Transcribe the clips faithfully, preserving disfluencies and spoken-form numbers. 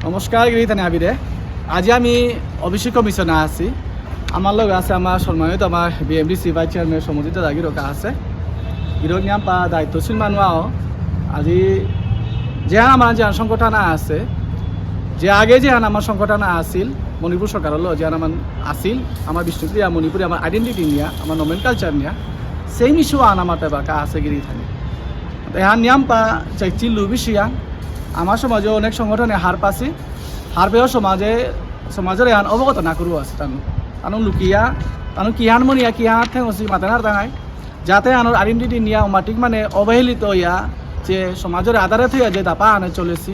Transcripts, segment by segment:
নমস্কার, গিরিথানি হাবিরে। আজি আমি ওবিসি কমিশনে আছি। আমার লগে আছে আমার সম্মানিত আমার বিএমডিসি ভাইস চেয়ারম্যান সমজিত দা গিরক আছে। গিরক নিয়ামপা দায়িত্বশীল মানু আও। আজি যেহান আমার যেহান সংগঠন আছে, যে আগে যেহান আমার সংগঠন আছিল, মণিপুর সরকারলো যেহান আমার আছিল, আমার বিষ্ণুপ্রিয়া মণিপুরী আমার আইডেন্টিটি নিয়া, আমার নোমেনকালচার নিয়া, সেই ইস্যু আন আমার তেবাকা আছে গিরিথানি। এহান নিয়ামপা চাইছি লুবিসিয়া, আমার সমাজে অনেক সংগঠনে হার পাসি, হার পেয়েও সমাজে, সমাজের এহান অবগত না করবো আছে তানু। তানু লুকিয়া, তানু কিহান মনিয়া, কিহান ঠেঙসি মাতে না তাঙাই। যাতে আনোর আইডেন্টিটি নিয়া অমাটিক মানে অবহেলিত হইয়া, যে সমাজের আধারে থইয়া যে দাপা আনে চলেছি।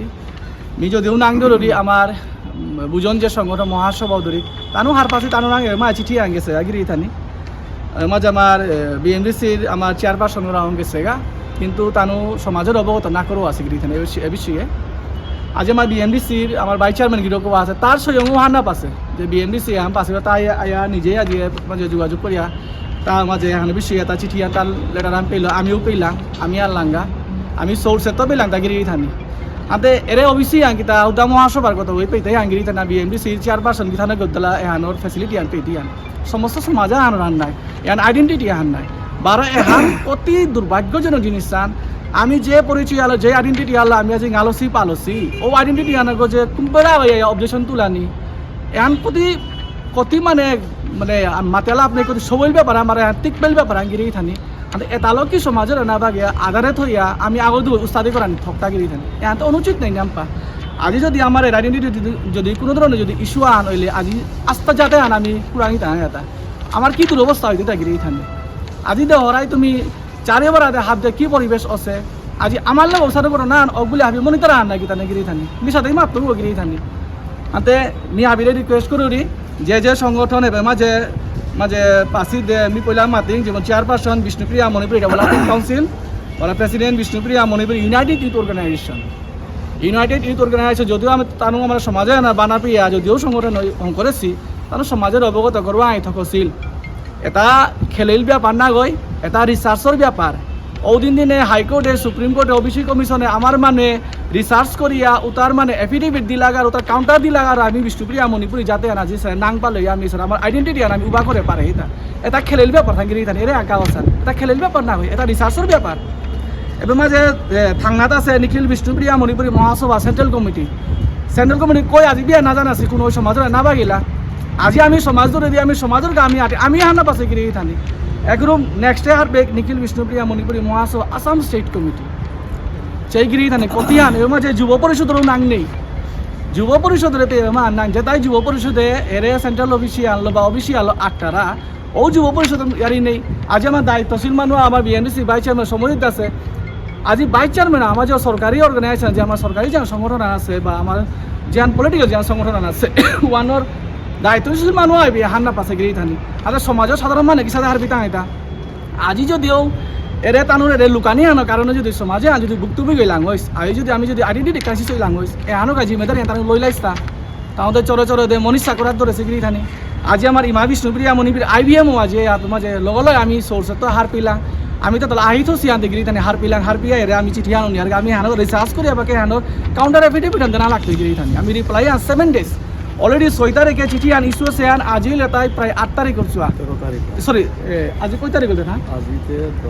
মি যদিও নাং ধরি আমার, উম, বুজন যে সংগঠন মহাসভা ধরি, তানু হার পাসি তানু নাং এমা চিঠি আন গেছে, আগিরি থানি। এমা যে আমার, এ, বিএমডিসির আমার চেয়ারপারসন ওরা আন গেছে গা, কিন্তু তানু সমাজের অবগত না করেও আছে গিরি থানি, এ বিষয়ে, এ বিষয়ে। আজ আমার বিএমডিসির আমার ভাইস চেয়ারম্যান গিরকও আছে, তার স্বয়ং হার না পাসে, যে বিএমডিসি আম পাসে, তাই আয়া নিজে আজ এ মাঝে যোগাযোগ করিয়া, তার মাঝে এখানে বিষয়ে তার চিঠি আর তার লেটার আমি পেলাম, আমিও পেলাম, আমি আর লাঙ্গা, আমি সোর্সে তো পেলাম, তা গিরি থানি। আতে এরে ওবিসি আন কিতা উদা মহাসভার কথা ওই পেইতে আন গিরি থানা বিএমডিসি চেয়ারপারসন কিথানে গদ্দলা এহানোর ফ্যাসিলিটি আন পেইতে আন। সমস্ত সমাজে আন রান নাই, এহান আইডেন্টিটি আন নাই। বারো এহান অতি দুর্ভাগ্যজনক জিনিস আন। আমি যে পরিচয় আলো, যে আইডেন্টিটি আলো, আমি আজি গালসি পালসি, ও আইডেন্টিটি আন যে কুম্পেরা হয়ে অবজেকশন তুলানি। এহান কতি, কতি মানে, মানে, আ, মাতেলা আপনি কতি সবল ব্যাপার, আমার এহান তিকবেল ব্যাপার, আন গিরি থানি। আর এতালো কি সমাজের না বাগে আধারে থইয়া আমি আগো দু উস্তাদি করানি থকতা গিরি থানি। এহান তো অনুচিত নাই নাম্পা। আজি যদি আমার আইডেন্টিটি যদি, যদি কোনো ধরনের যদি ইস্যু আন হইলে আজি আস্তা যাতে আন আমি কুড়ানি তাই এটা। আমার কি দুরবস্থা হইতে তা গিরি থানি। আজি দে হরাই তুমি চারিবার আদে হাত দে কি পরিবেশ আছে। আজি আমার লোক ওসারে বড় না আন অগুলি হাবি মনিতারা আন না কি তানে গিরি থানি। মিশাতেই মাত্র গিরি থানি। আতে মি হাবিরে রিকোয়েস্ট করুরি, যে যে সংগঠন এবে মাঝে, মাঝে পাসি দে মি পয়লা মাতিং, যেমন chairperson Bishnupriya Manipuri development council, ওরা president Bishnupriya Manipuri united youth organisation. United youth organisation যদিও আমি তানু আমার সমাজে না বানা পিয়া যদিও সংগঠন হই-, হং করেছি, তানু সমাজের অবগত করবো আই থকছিল। এটা খেলিল ব্যাপার না গই, এটা রিসার্চর ব্যাপার। ওদিন দিনে হাইকোর্টে, সুপ্রিম কোর্টে, ওবিসি কমিশনে আমার মানে রিসার্চ করিয়া উতার মানে এফিডেভিট দিলাগার, উতার কাউন্টার দিলাগার, আমি বিষ্ণুপ্রিয়া মণিপুরী যাতে আনা যে স্যার নাং পালে আমি স্যার আমার আইডেন্টিটি আর আমি উবা করে পারে এটা। এটা খেলিল ব্যাপার থাকি রিথানি, এরে আঁকা অসান। এটা খেলিল ব্যাপার না হয়, এটা রিসার্চর ব্যাপার। এবার মাঝে, এ, থাংনাত আছে নিখিল বিষ্ণুপ্রিয়া মণিপুরী মহাসভা সেন্ট্রাল কমিটি। সেন্ট্রাল কমিটি কই আজি বিয়া না জানাসি কোনো সমাজের না বাগিলা। আজি আমি সমাজ ধরে দিয়ে আমি সমাজের গা আমি আটে, আমি হানা পাশে গিরি থানি। একরকম নেক্সট ইয়ার বেক নিখিল বিষ্ণুপ্রিয়া মণিপুরী মহাসভা আসাম স্টেট কমিটি। সেই গিরি থানি কতিয়ান, এর মাঝে যুব পরিষদেরও নাং নেই। যুব পরিষদের এতে এর মা নাং, যেটাই যুব পরিষদে এরে সেন্ট্রাল অফিসিয়াল বা অফিসিয়াল আটটারা, ও যুব পরিষদ ইয়ারি নেই। আজি আমার দায়িত্বশীল মানুষ, আমার বিএনডিসি ভাইস চেয়ারম্যান সমজিত আছে। আজি ভাইস চেয়ারম্যান আমার যে সরকারি অর্গানাইজেশন, যে আমার সরকারি যে সংগঠন আছে বা আমার যে পলিটিক্যাল যে সংগঠন আছে, ওয়ানোর দায়িত্বশীল মানুষ আইবি হান্না পাশে গিরি থানি। আজ সমাজের সাধারণ মানে কি সাথে হারবি তাই এটা। আজি যদিও এরে তানুর এরে লুকানি আনো কারণে যদি সমাজে আজ যদি ভুক্তভোগী হইলাম হইস, আজি যদি আমি যদি আইডেন্টিটি ক্রাইসিস হইলাম হইস, এ আনো কাজ জিম্মেদারি তানু লই লাইস্তা। তাহলে চরে চরে দে মনীষ চাকরাত ধরে সিগিরি থানি। আজি আমার ইমা বিষ্ণুপ্রিয়া মণিপুর আইবিএমও আজি এত মাঝে লগলয় আমি সোর্সে তো হার পিলাম। আমি তো তাহলে আহিত সিয়ান দিগিরি থানি হার পিলাম, হার পিয়া এরে আমি চিঠি আনো নিয়ার আমি হানো রিসার্চ করি আবার কে হানো কাউন্টার এফিডেভিট আনতে না লাগতে গিরি থানি। আমি রিপ্লাই আন সেভেন ডেজ। অলরেডি ছয় তারিখে চিঠি আন ইস্যু আছে আন আজি লেতাই প্রায় আট তারিখ করছো। তেরো তারিখ। সরি, এ, আজি কয় তারিখ হইল না? আজিতে তো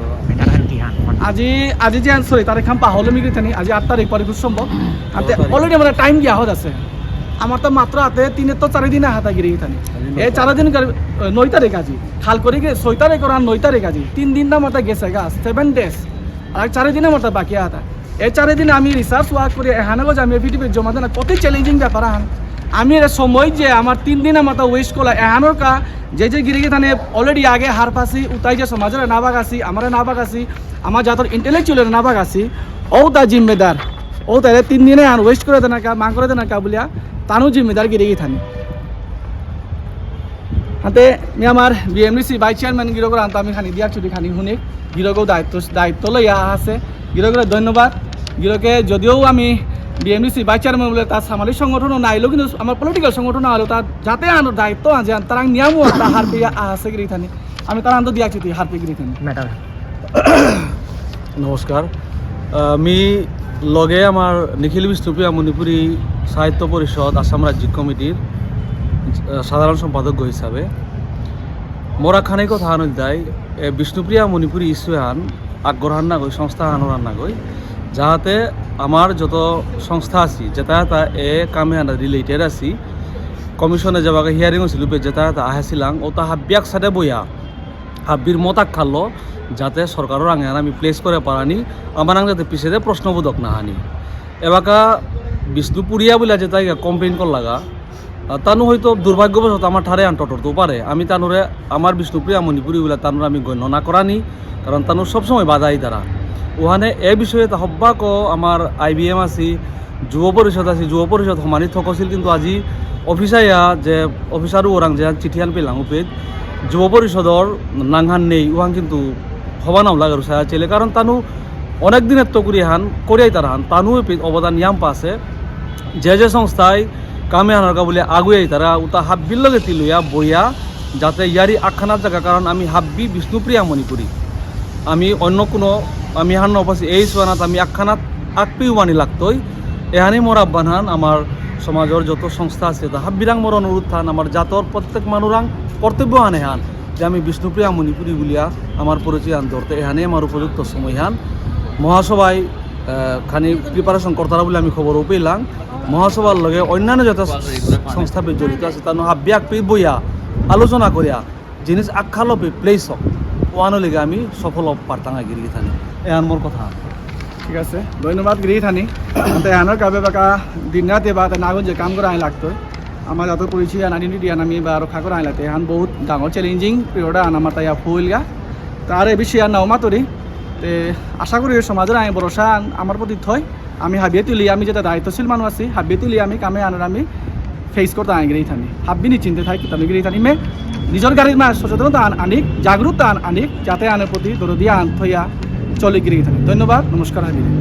আজি, আজি যে আন, সরি, তারিখ খান পাহলে মিগিরি থানি, আজি আট তারিখ পরে খুব সম্ভব। আনতে তেরো তারিখ। অলরেডি আমার টাইম গিয়া হত আছে। আমার তো মাত্র হাতে তিনে তো চারি দিনে হাতা গিরি থানি। আজি এ নয় চারি তারিখ। দিন কর-, এ, নয় তারিখ আজি। খাল করি গিয়ে ছয় তারিখ আর নয় তারিখ আজি। তিন দিন না মাথা গেছে গা, সেভেন ডেজ। আর চারি দিনে মাথা বাকি হাতা। এ চারি দিনে আমি রিসার্চ ওয়ার্ক করি, এহানো গজ আমি এফিডেভিট জমা দেনা কত চ্যালেঞ্জিং ব্যাপার আহান। আমি এর সময় যে আমার তিন দিনে মাথা ওয়েস্ট করলা, এহানোর কা যে যে গিরি গিথানে অলরেডি আগে হার পাসি, উতাই যে সমাজের না বাগাসি, আমার না বাগাসি, আমার জাতর ইন্টেলেকচুয়ালের না বাগাসি, ও তা জিম্মেদার। ও তাহলে তিন দিনে আর ওয়েস্ট করে দেনা কা, মাং করে দেনা কা বুলিয়া, তানু জিম্মেদার গিরি গিথানি। হাতে মি আমার বিএমডিসি ভাইস চেয়ারম্যান গিরকর আনতা আমি খানি দিয়া চুটি খানি হুনি, গিরকও দায়িত্ব, দায়িত্ব লইয়া আছে। গিরকরে ধন্যবাদ। গিরকে যদিও আমি বিএমডিসি ভাইস চেয়ারম্যান বলে তার সামাজিক সংগঠনও নাইলো, কিন্তু আমার পলিটিক্যাল সংগঠন আলো তার যাতে আনো দায়িত্ব আছে, তার নিয়মও তা হার পেয়া আছে গিরি গিথানি। আমি তার আনন্দ দিয়া চুটি হার পেয়া গিরি গিথানি। ম্যাডাম। নমস্কার। আহ, মি লগে আমার নিখিল বিষ্ণুপ্রিয়া মণিপুরী সাহিত্য পরিষদ আসাম রাজ্যিক কমিটির, আহ, সাধারণ সম্পাদক হিসাবে মোরা খানি কথা আনন্দ দায়, এ, বিষ্ণুপ্রিয়া মণিপুরী ইস্যু হান আগ্রহান না গই, সংস্থা হানোর না গই, যাহাতে আমার যত সংস্থা আছি, যেটা এটা এ কামে আনা রিলেটেড আছি, কমিশনে যাবাকে হিয়ারিং হয়েছিল, যেটা এটা আহেছিলাম, ওটা হাব্বিয়াক সাথে বইয়া, হাব্বির মত আগ খালো, যাতে সরকারর আঙে আর আমি প্লেস করে পারানি, আমার আং যাতে পিছেদে প্রশ্নবোধক না হানি। এবাকা বিষ্ণুপুরিয়া বুলে যেটা ইয়া কমপ্লেইন করলাগা, আহ, তানু হয়তো দুর্ভাগ্যবশত আমার ঠারে আন টটরতেও পারে। আমি তানুরে আমার বিষ্ণুপ্রিয়া মণিপুরী বুলে তানুরে আমি গণ্য না করানি, কারণ তানু সবসময় বাধাই তারা। ওখানে এ বিষয়ে তা হব্বাকো আমার আইবিএম আছি, যুব পরিষদ আছে, যুব পরিষদ সমানি থকছিল, কিন্তু আজি অফিস আইয়া যে অফিসার ওরাং যে চিঠি আন পেলাম উপে যুব পরিষদর নাংহান নেই, ওহান কিন্তু হবা নাও লাগে রুসা চেলে, কারণ তানু অনেক দিনের তো করি হান করিয়াই তার হান, তানু এপে অবদান ইয়াম পাশে যে যে সংস্থায় কামে আনার কা বলে আগুয়াই তারা উতা হাব্বির লগে তিলুয়া বইয়া যাতে ইয়ারি আখানাত জাগা, কারণ আমি হাব্বি বিষ্ণুপ্রিয়া মণিপুরী, আমি অন্য কোনো, আমি হান নপাসি এই সোয়ানাত আমি আখানাত আকপি উমানি লাগতই। এহানি মোর আহ্বান হান আমার সমাজর যত সংস্থা আছে তা হাব্বিরাং মোর অনুরোধ হান, আমার জাতর প্রত্যেক মানুরাং কর্তব্য হান এহান যে আমি বিষ্ণুপ্রিয়া মণিপুরী বুলিয়া আমার পরিচয় আন ধরতে এহানি আমার উপযুক্ত সময় হান। মহাসভায়, আহ, খানি প্রিপারেশন করতারা বলে আমি খবর পেলাম। মহাসভার লগে অন্যান্য যত সংস্থা জড়িত আছে তার হাব্বি আকপি বইয়া আলোচনা করিয়া জিনিস আখালো প্লেস হোক, ওয়ানো লেগে আমি সফল হব পারতাম আগে গিরি থানি। এহান মোর কথা। ঠিক আছে, ধন্যবাদ গিরি থানি। তে এহানর কাবে বাকা দিন রাতে বা তে নাগুন যে কাম করা আই লাগতো, আমার যত পরিচয় আন আইডেন্টিটি আন আমি বা রক্ষা করা আই লাগতো, এহান বহুত ডাঙর চ্যালেঞ্জিং পিরিয়ড আন আমার তাই ফুলগা। তার এ বিষয়ে আর নাও মাতুরি। তে আশা করি সমাজের আই ভরসা আন আমার প্রতি থয়। আমি হাবিয়ে তুলি, আমি যেটা দায়িত্বশীল মানুষ আছি, হাবিয়ে তুলি আমি কামে আনার আমি ফেস করতে আন গিরি থানি। হাবি নিশ্চিন্তে থাই, কিতানো গিরি থানি মে নিজের গাড়ির মা সচেতনতা আন আনিক, জাগরুকতা আন আনিক, যাতে আনের প্রতি দরদিয়া আন থইয়া চলে গিরি থানি। ধন্যবাদ, নমস্কার হাবি।